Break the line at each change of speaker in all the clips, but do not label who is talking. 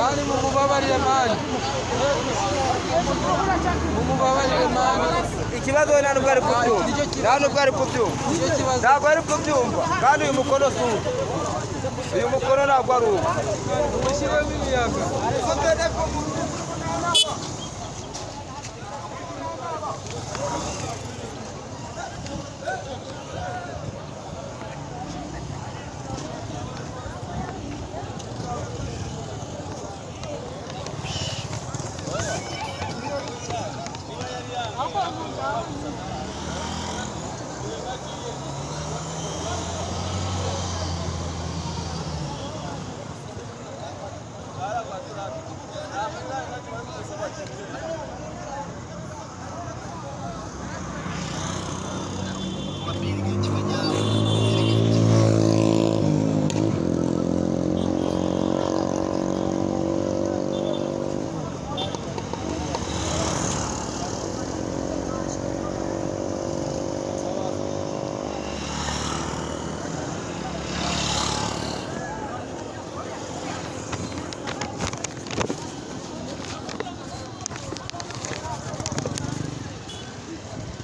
Man, mumubabarire man, mumubabarire man.
Ikibazo we nta nubwo ari kubyumva, nta nubwo ari kubyumva.
Nicyo kibazo.
Ntabwo ari kubyumva, kandi uyu mukono si uwo, uyu mukono ntabwo ari uwo.
Mushyiremo imiyaga.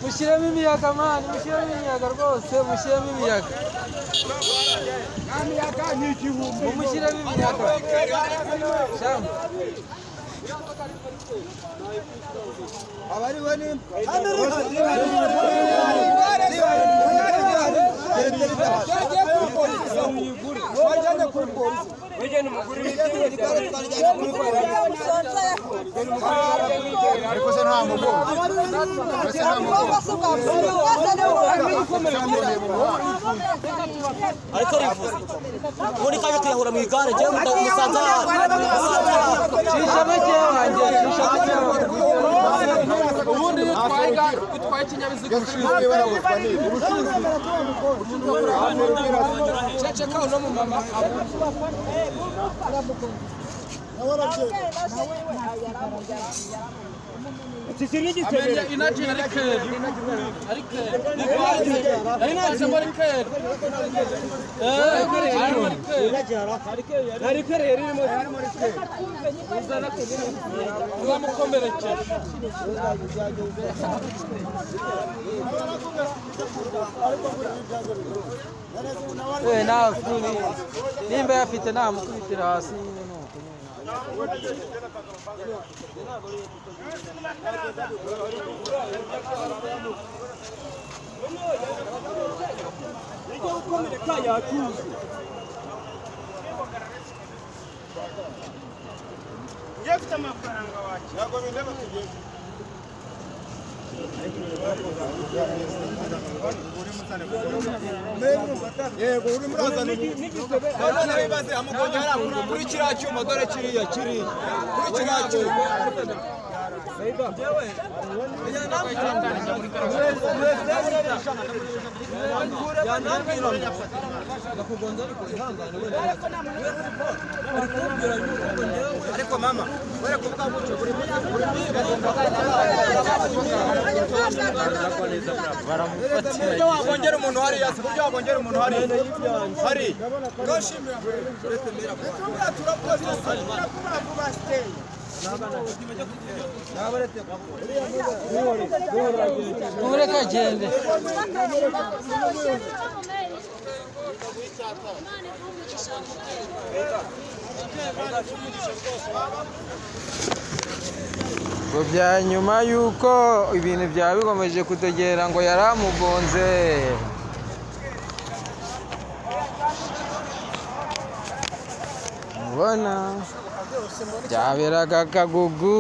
Mushyiremo imiyaga man, mushyiremo imiyaga rwose, mushyiremo imiyaga, mumushyiremo imiyaga. Shamu.
Ariko se nta mugongo? Se nta mugongo?
Ariko arivuze ubundi kaje kwiyahura mu igare, njyewe musanze ahari.
Cisha make wanjye, cisha make wanjye. Ubundi iyo utwaye igare, utwaye ikinyabiziga
Ushinzwe barabuzwa n'ibi.
Ceceka, uno mu mama. Amenya inaji na rikeri arikeri ivanze, ariko rikeri rikeri uramukomerekeje. We nawe nimba yafite namukubitira hasi nyine nuko nyine.
Ntabwo bindeba, tugende. Yego, urimo urazana. None bibaze amugonye hariya kuri kiriya cyuma, dore kiriya kiriya kuri kiriya cyuma. Ariko mama, were kuvuga gutyo buri munsi, buri munsi bagomba uburyo wagongera umuntu hariya, si uburyo wagongera umuntu hariya hariya.
Mureke agende. Ngo bya nyuma y'uko ibintu byaba bikomeje kutegera, ngo yaramugonze. Mubona byaberaga Kagugu.